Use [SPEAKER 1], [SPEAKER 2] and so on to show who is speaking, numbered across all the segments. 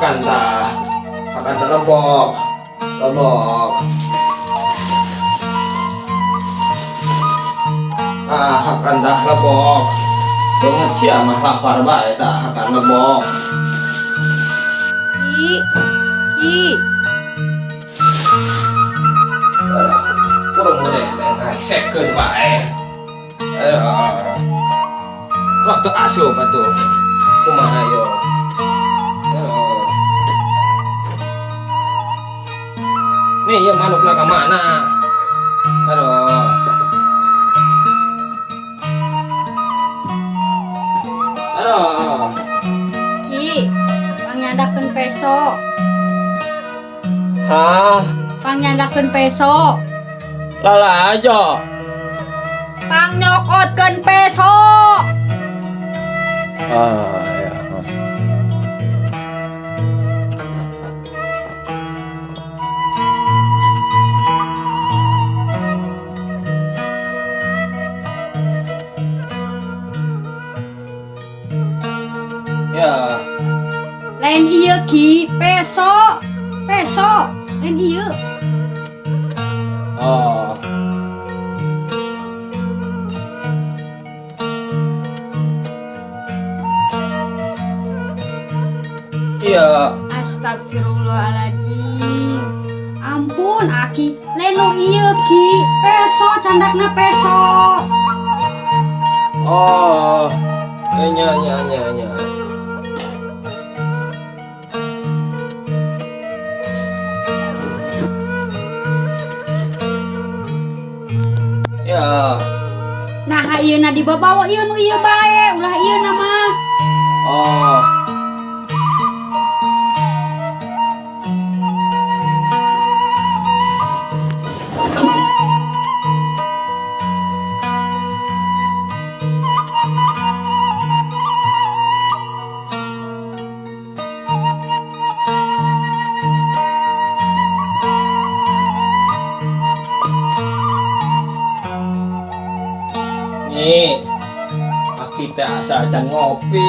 [SPEAKER 1] Hakan tah. Hakan tah lebok. Lebok. Ah, hakan tah lebok. Banget sia mah lapar bae tah hakan lebok.
[SPEAKER 2] Ki, Ki,
[SPEAKER 1] Kurang gede ngasekeun bae. Aduh. Wah, teu asup atuh. Kumaha yo? Aduh. Nih, ieu manukna ka mana? Aduh. Aduh.
[SPEAKER 2] Ki, pangnyandakeun peso,
[SPEAKER 1] Hah?
[SPEAKER 2] Pangnyandakeun peso,
[SPEAKER 1] Lalajo.
[SPEAKER 2] Pangnyokokeun peso.
[SPEAKER 1] Ah, ya. Ya,
[SPEAKER 2] Lain ieu, Ki, peso, peso, lain ieu.
[SPEAKER 1] Oh. Iya.
[SPEAKER 2] Astagfirullahaladzim. Ampun, Aki. Lain nu ieu, Ki. Peso, candakna peso.
[SPEAKER 1] Oh. Nya nya nya nya. Ya.
[SPEAKER 2] Nah, ieu na dibawa ieu nu ieu bae, ulah ieu na mah.
[SPEAKER 1] Oh. Nih, aki teh asa acan ngopi.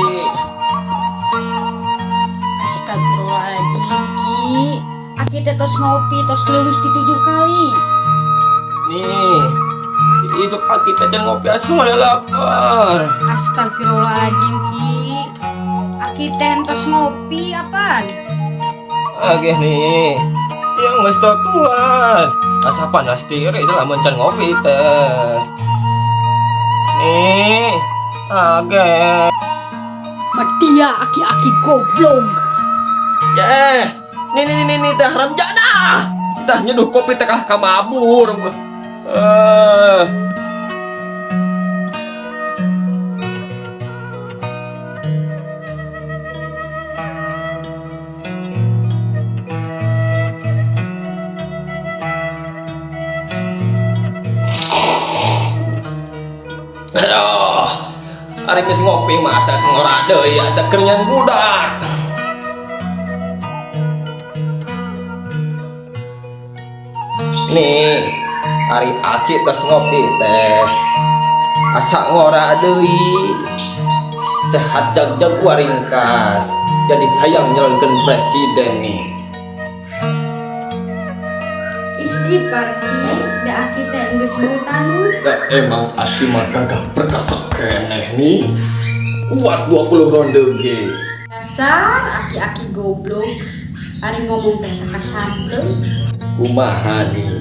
[SPEAKER 2] Astagfirullahaladzim, Ki. Aki teh tos ngopi tos leuwih ti 7 kali.
[SPEAKER 1] Nih, isuk aki teh can ngopi asa malah lapar.
[SPEAKER 2] Astagfirullahaladzim, Ki. Aki teh tos ngopi apaan?
[SPEAKER 1] Ageh nih, yang geus teu kuat. Asa panas tiris lamun can ngopi teh. Nih, ageh.
[SPEAKER 2] Media aki-aki goblok.
[SPEAKER 1] Ya, nih nih nih nih teh haram jadah. Tah nyeduh kopi teh kalah ka mabur. Eh. Aduh, ari geus ngopi mah asa ngora deui, asa keur nyan budak. Nih, ari aki tos ngopi teh. Asa ngora deui. Sehat jag-jag waringkas. Jadi hayang nyalonkeun presiden nih.
[SPEAKER 2] Istighfar, Ki, da aki teh geus bau tanu.
[SPEAKER 1] Da emang aki mah gagah perkasa keneh nih. Kuat 20 ronde ge.
[SPEAKER 2] Dasar aki-aki goblok. Ari ngomong teh sakacampleng.
[SPEAKER 1] Kumaha nih?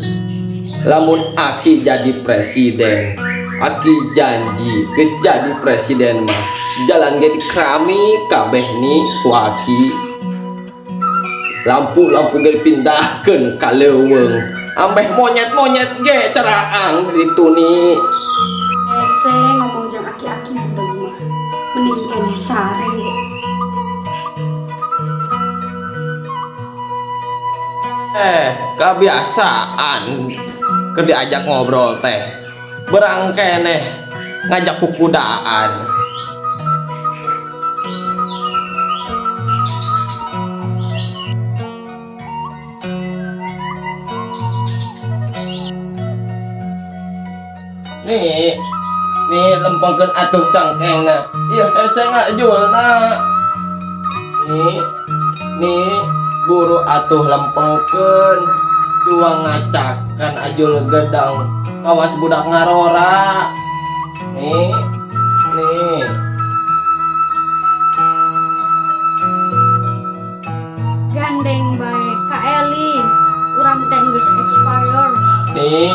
[SPEAKER 1] Lamun aki jadi presiden, aki janji geus jadi presiden mah jalan ge dikeramik kabeh nih ku aki. Lampu-lampu ge dipindahkeun ka leuweung. Ambeh monyet-monyet ge caraang ditu nih.
[SPEAKER 2] Hese ngomong jeung aki-aki budak mah. Mending keneh sare.
[SPEAKER 1] Eh, kebiasaan keur diajak ngobrol teh. Berang keneh ngajak kukudaan. Nih, nih lempengkeun atuh cangkengna. Ieu hese ngajulna. Nih. Nih, buru atuh lempengkeun. Cuang ngacakan ajul gedang. Kawas budak ngarora. Nih, nih.
[SPEAKER 2] Gandeng bae kaeling. Urang teh geus expire.
[SPEAKER 1] Nih,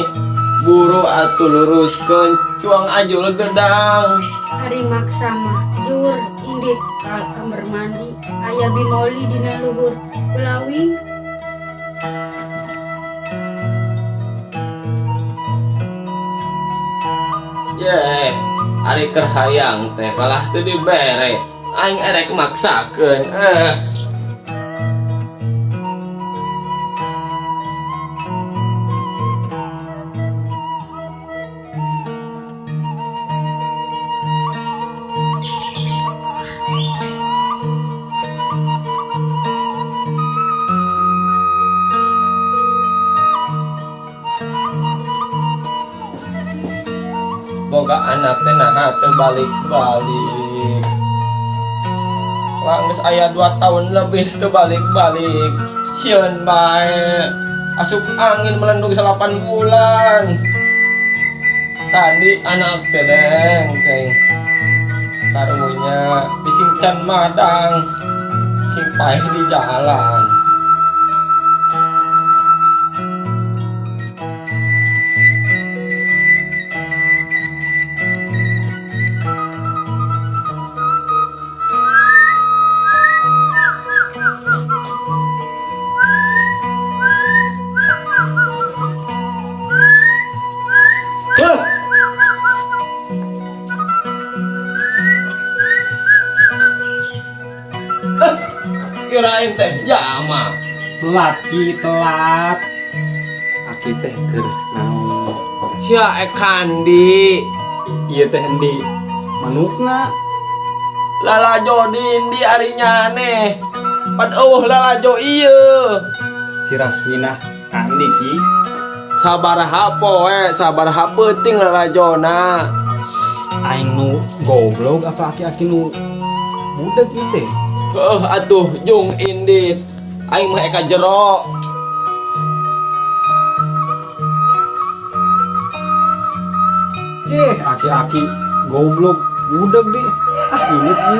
[SPEAKER 1] buru atuh luruskeun cuang ajul gedang.
[SPEAKER 2] Ari maksa mah jur indit ka kamar mandi. Aya bimoli dina luhur belawing.
[SPEAKER 1] Ye, ari keur hayang teh kalah teu dibere. Aing erek maksakeun. Eh. Boga anak teh naha teu balik-balik. Wah, geus aya 2 tahun lebih teu balik-balik. Sieun bae. Asup angin melendung 8 bulan. Tadi anak teh deng teh. Karunya bising can madang. Sing paeh di jalan. Huh! Eh, kirain teh jama.
[SPEAKER 3] Telat Ki, telat. Aki teh keur naon?
[SPEAKER 1] Sia ekandi.
[SPEAKER 3] Ieu teh endi manukna.
[SPEAKER 1] Lalajo dindi ari nyane. Pan eueuh lalajo ieu.
[SPEAKER 3] Si Rasminah Andi Ki.
[SPEAKER 1] Sabaraha poe, sabaraha peuting lalajona.
[SPEAKER 3] Aing nu goblok apa aki-aki nu budeg ieu teh?
[SPEAKER 1] Heuh atuh jung indit. Aing mah eka jero.
[SPEAKER 3] Jeh, aki-aki goblok budeg deh. Ah, ini ini.